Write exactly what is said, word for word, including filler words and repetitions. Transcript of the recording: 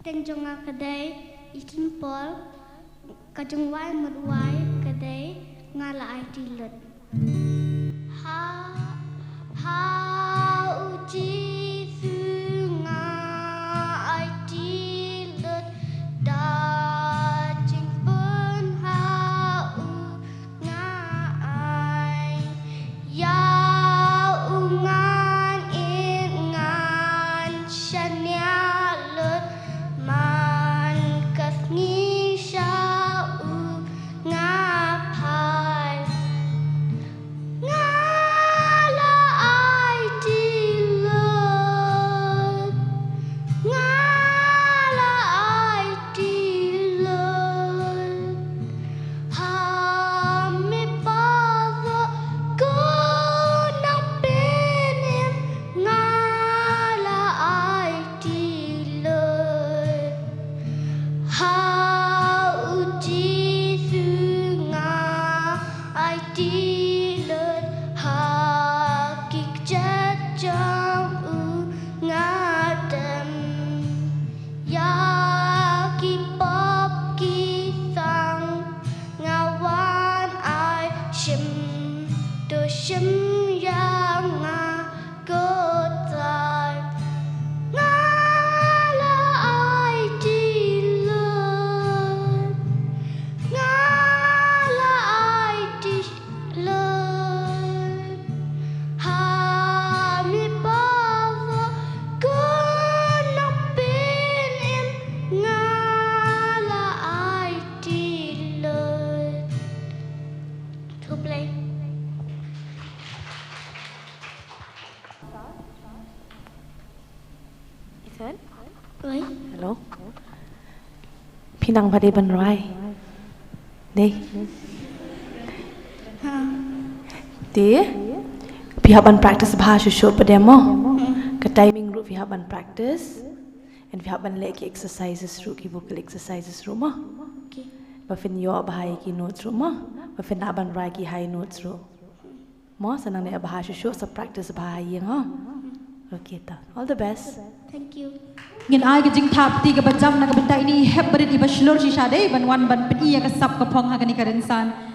Kyrteng jong nga ka dei Eden Paul, ka jingrwai mutwai ka dei Nga la aiti lut. Ha, ha u Jisu nga aiti lut, da jingpynha u nga ai. Ïa u ngan ïeit ngan shaniah lut, man ka sngi sha u nga phai. Nga la aiti lut, nga la aiti lut. Ha me paralok, ko nongpynim, nga la aiti lut. Ha u Jisu nga aiti lut, ha ki kjat jong u nga dem. Ïa ki pop ki sang nga wan ai, shim to shim ïa nga ko Trai. Nga la aiti lut, nga la aiti lut. Ha me paralok, ko nongpynim, nga la aiti lut. Khublei. Ethan? Oi. Hello. Phi nang pat dei ban rwai? Dei. Ha. Te phi hap ban practice bha shuh shuh pat de mo. Hmm. Ka timing ruh phi hap ban practice. And phi hap ban leh ki exercises ruh, ki vocal exercises ruh mo. Okay. Ba phin ïoh bha ïa ki notes ruh mo. Ba phin lah ban rwai ki high notes ruh. Mo, sa nangne bha shuh shuh, sa practice bha ïa nga. Okay, ta. All the best. Thank you. Ngin ai ka jingthap kti kaba jam na ka bynta ine i hep barit iba shlur shisha dei ban wan ban pyni ïa ka sap ka phong ha kane ka rynsan.